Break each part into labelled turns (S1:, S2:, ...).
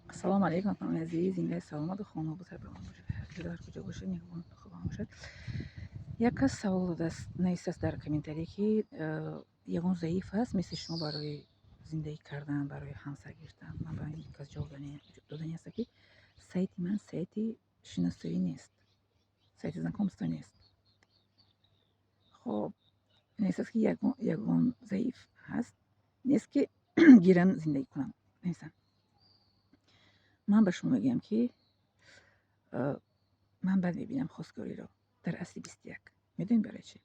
S1: Ассалому алайкум, ҳамватанони азиз, зиндаи саломату хонобод, сарбаланд бошед. Ҳар ҷо, дар куҷо бошед, нигаҳбон Худо бошад. Як кас савол додааст, навистааст дар комментарие, ки ягон заиф ҳаст мисли шумо барои зиндагӣ кардан, барои ҳамсар гирифтан. Ман ба ин кас ҷавоб додани ҳастам, ки сайти ман сайти шиносоӣ нест, сайти знакомства нест. Хоб, навистааст, ки ягон заиф ҳаст нест, ки гирам, зиндагӣ кунам, нависам. Ман ба шумо мегӯям, ки ман бад мебинам хостгориро дар асри 21. Медонед барои чӣ?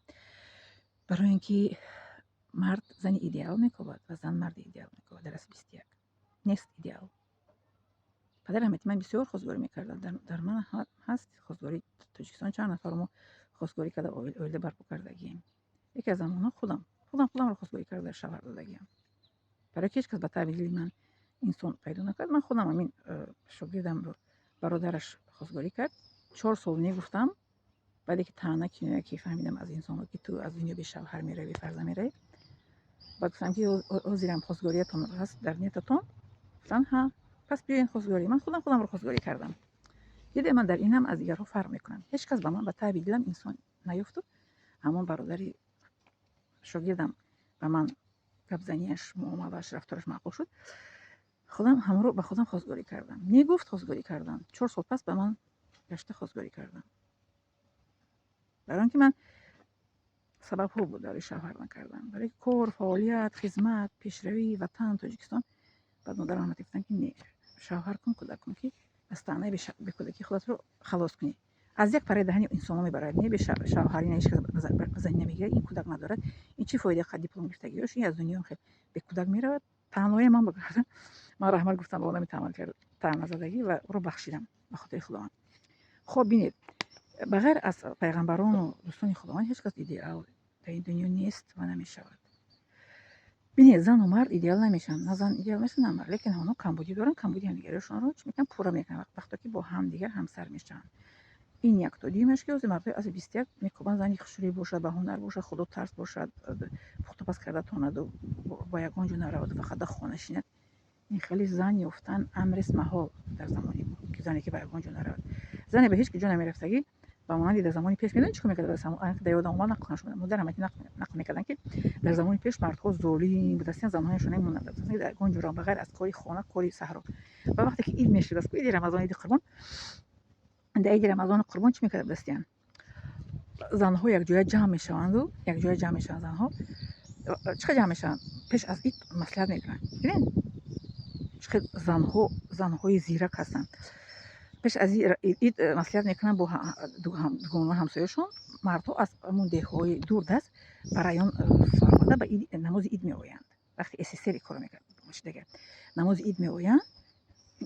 S1: Барои ин ки мард зани идеал мекобад ва зан марди идеал мекобад. Дар асри 21 нест идеал. Падар раҳмати ман бисёр хостгорӣ мекарданд. Дар ман ҳаст хостгорӣ. Тоҷикистон чанд нафар мо хостгорӣ карда, оила барпо кардагием. Яке аз онҳо худам худамро хостгорӣ карда, шавҳар додагиам, барои ки ҳеҷ кас ба таъби дили ман инсон пайдо накард. Ман худам ҳамин шогирдамро бародараш хостгорӣ кард. 4 сол негуфтам. Баъде ки таъна, киноя ки фаҳмидам аз инсонҳо, ки ту аз дунё бешавҳар меравӣ, бефарзанд меравӣ, баъд гуфтам, ки ҳозирам, хостгориятон ҳаст дар ниятатон? Гуфтанд: «Ҳа, пас биёен хостгорӣ». Ман худам худамро хостгорӣ кардам. Диде, ман дар инам аз дигарҳо фарқ мекунам. Ҳеҷ кас ба ман, ба таъби дилам инсон наёфту ҳамон бародари шогирдам ба ман гапзанияш, муомалааш, рафтораш маъқул шуд. Худам ҳамонро ба худам хостгорӣ кардам. Негуфт, хостгорӣ кардам. 4 сол пас ба ман гашта хостгорӣ кардам, барои он ки ман сабабҳо буд барои шавҳар накардан, барои кор, фаъолият, хизмат, пешравии ватан Тоҷикистон. Баъд модар раҳматӣ гуфтанд, ки не, шавҳар кун, кӯдак кун, ки аз таънаи бекӯдакӣ худатро халос кунӣ. Аз як параи даҳани инсонҳо мебарад. Не, бешавҳарӣ ҳеҷ кас ба занӣ намегирад, ин кӯдак надорад, ин чӣ фоида диплом гирифтагиёш, ин аз дунё хел бекӯдак меравад. Таъноя ман бикардам. Ман раҳмат гуфтам ба одами таъназадагӣ ва ӯро бахшидам ба хотири Худованд. Хоб, бинед, ба ғайр аз пайғамбарону дӯстони Худованд ҳеҷ кас идеал дар ин дунё нест ва намешавад. Бинед, зану мард идеал намешаванд, на зан идеал мешавад, на мард, лекин онҳо камбудӣ доранд. Камбуди ҳамдигарашонро чӣ мекунанд? Пурра мекунанд, вақто ки бо ҳамдигар ҳамсар мешаванд. Ин якто. Дуюмаш, ки ҳозир мардҳои асри 21 мекӯбанд зани хушрӯй бошад, ба ҳунар бошад, худотарс бошад, пухтупаз карда тонаду ба ягон ҷо нараваду фақат дар хона шинад. Ин хеле зан ёфтан амрест маҳол дар замони мо, ки зане ки ба ягон ҷо наравад. Зане ба ҳеҷ ҷо намерафтагӣ, ба монанди дар замони пеш. Медонед, чӣ кор мекард? Дар ёдам омад, нақл кунам. Модар ҳамати нақл мекарданд, ки дар замони пеш мардҳо золим будастиян, занҳояшон намемонданд дар ягон ҷо, ба ғайр аз кори хона, кори саҳро. Ва вақте ки ид мешуд, аз иди Рамазон, иди Қурбон, дар иди Рамазону Қурбон чӣ мекарда будастиян? Занҳо якҷоя ҷамъ мешаванду, якҷоя ҷамъ мешаванд занҳо. Чӣ қадр ҷамъ мешаванд? Пеш аз ид маслиҳат мекунанд. Бибин, чӣ қадр занҳо, занҳои зирак ҳастанд. Пеш аз ид маслиҳат мекунанд бо дугонаи ҳамсояшон. Мардҳо аз ҳамон деҳҳои дурдаст ба район фаромада, ба намози ид меоянд. Вақти СССР кор мекард, намози ид меоянд,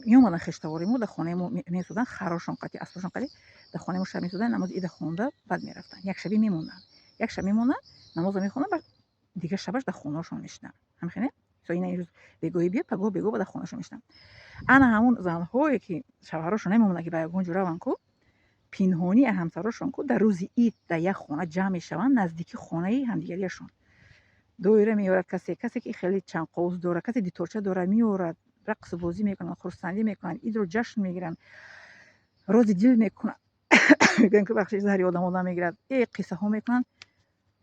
S1: меомаданд. Хештавори мо дар хонаи мо месуданд, харошон қатӣ, аспошон қатӣ дар хонаи мо шаб месуданд. Намози ида хонда, баъд мерафтанд. Як шабе мемонданд, як шаб мемонданд, намозро мехонданд, баъд дигар шабаш дар хонаашон мешиданд. Ҳамхене ина ирӯз бегоҳӣ биёд, пагоҳ бегоҳ ба дар хонаашон мешиданд. Ана ҳамун занҳое ки шавҳарошон намемонанд, ки ба ягон ҷо раванд ку, пинҳонӣ ҳамсарошон ку, дар рӯзи ид дар як хона ҷамъ мешаванд, наздики хонаи ҳамдигариашон. Доира меорад касе, касе ки хеле чанқовуз дорад, касе диторча дорад, меорад, рақсу бозӣ мекунанд, хурсандӣ мекунанд, идро ҷашн мегиранд, рози дил мекунанд. Мегӯянд ки бахши заҳри одам одам мегирад. Қиссаҳо мекунанд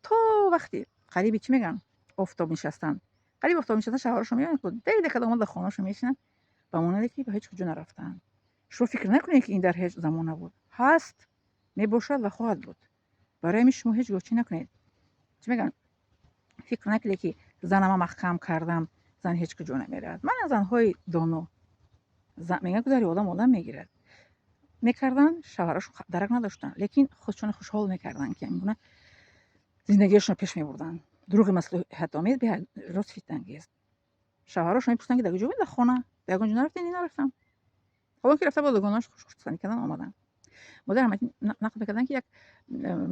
S1: то вақти қариби, чӣ мегӯянд, офтоб нишастан. Қариби офтоб нишастан шавҳарошон меоянд, дейда када омад, дар хонаашон мешинанд, ба монанде ки ба ҳеҷ куҷо нарафтаанд. Шумо фикр накунед, ки ин дар ҳеҷ замон набуд. Ҳаст, мебошад ва хоҳад буд. Барои ҳамин шумо ҳеҷ гоҳ чӣ накунед, чӣ мегӯянд, фикр накунед, ки занама маҳкам кардам, зан ҳеҷ куҷо намеравад. Мана занҳои доно мегӯянд, ки зари одам одам мегирад. Мекарданд, шавҳарашон дарак надоштанд, лекин худшона хушҳол мекарданд, ки ҳамин гуна зиндагиашонро пеш мебурданд. Дурӯғи маслиҳатомез рост фитангез. Шавҳарошон мепурсанд, ки дар куҷо будед? Дар хона. Ба ягон ҷо нарафтед? Нарафтам. Ҳолон ки рафта бо дугонааш хурсандӣ кардан омаданд. Модар нақл мекарданд, ки як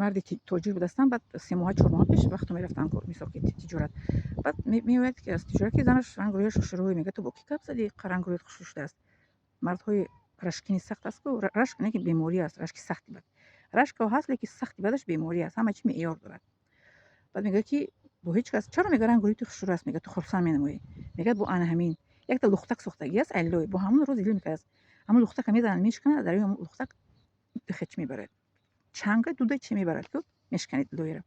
S1: марди тоҷир будастанд. Баъд 3 моҳа, 4 моҳа пеш вақто мерафтанд, мисол ки тиҷорат. Баъд меояд, ки аз тиҷорат, ки занаш рангу рӯяш хушрӯй. Мегӯяд: «Ту бо кӣ гап задӣ, рангу рӯят хушрӯ шудааст?» Мардҳои рашкини сахт аст ку. Рашк не ки беморӣ аст, рашки сахти бад. Рашко ҳаст, лекин сахти бадаш беморӣ аст. Ҳама чи меъёр дорад. Баъд мегӯяд, ки бо ҳеҷ кас. «Чаро?» Мегӯяд, «рангу рӯи ту хушрӯ аст?» Мегӯяд: «Ту хурсанд менамоӣ». Мегӯяд: «Бо ана ҳамин Якта лухтак сохтагӣ аст, ай лой, бо ҳамон рози дил мекардааст. Ҳамон лухтака мезананд, мешканад, дар ҳамон лухтак хеч мебарад, чанга дуда чи мебарад, ку мешканед лойра.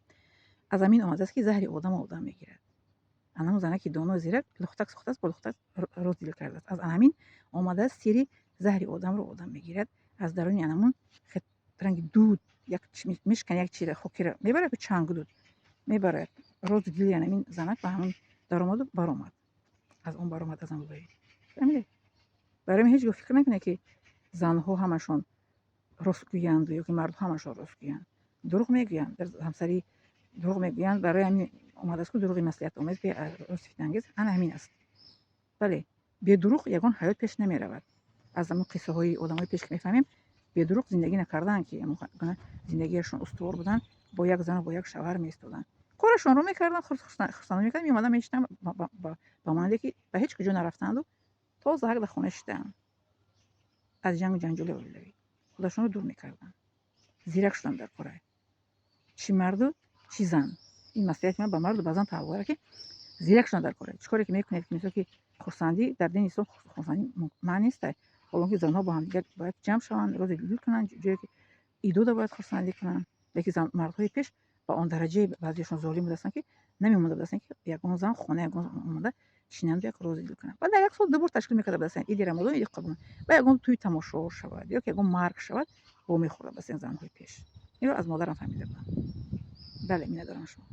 S1: Аз ҳамин омадааст, ки заҳри одамро одам мегирад. Анамон занаки доно, зирак лухтак сохтааст, бо лухтак роз дил кардааст. Аз ҳамин омадааст сири заҳри одамро одам мегирад. Аз даруни анамон ранги дуд як мешкан, як чира хокира мебарад, ку чанг, дуд мебарад. Рози дили анамин занак ба ҳамон даромаду баромад, аз он баромад, аз он лой. Фаҳмидед? Барои ҳамин ҳеҷ гоҳ фикр накунед, ки занҳо ҳамашон ростгӯянду ё ки мардҳо ҳамашон ростгӯянд. Дурӯғ мегӯянд, дар ҳамсарӣ дурӯғ мегӯянд. Барои ҳамин омадааст, ку дурӯғи маслиҳатомез бе рости фитнаангез. Ана ҳамин аст. Бале, бедурӯғ ягон ҳаёт пеш намеравад. Аз ҳамон қиссаҳои одамои пеш ки мефаҳмем, бедурӯғ зиндагӣ накардаанд, ки зиндагиашон устувор буданд, бо як зану бо як шавҳар меистоданд, корашонро мекарданд, хурсандӣ мекарданд, меомаданд, мешитанд, ба монанде ки ба ҳеҷ куҷо нарафтанду тоза дар хона шидаанд. Аз ҷангу ҷанҷоли оилавӣ худашонро дур мекарданд. Зирак шуданд дар кора, чӣ марду, чӣ зан. Ин маслиҳати ман ба марду ба зан тааллуқ дорад, ки зирак шуданд дар кора. Чӣ коре ки мекунед, ки мисол ки хурсандӣ дар дини ислом хурсандӣ манъ нестай. Ҳолон ки занҳо бо ҳамдигар бояд ҷамъ шаванд, рози дил кунанд, ҷое ки идода бояд хурсандӣ кунанд. Лекин мардҳои пеш ба он дараҷаи баъзеашон золим будастанд, ки намемонда будастанд, ки ягон зан хона ягон омада шинанду як рози дил кунанд. Баъд дар як сол ду бор ташкил мекарда будастанд: иди Рамазон, иди Қурбон. Ба ягон тӯи тамошо шавад ё ки ягон марг шавад, вомехӯрда будастанд занҳои пеш. Инро аз модарам фаҳмида будам. Бале, миннатдорам шумо.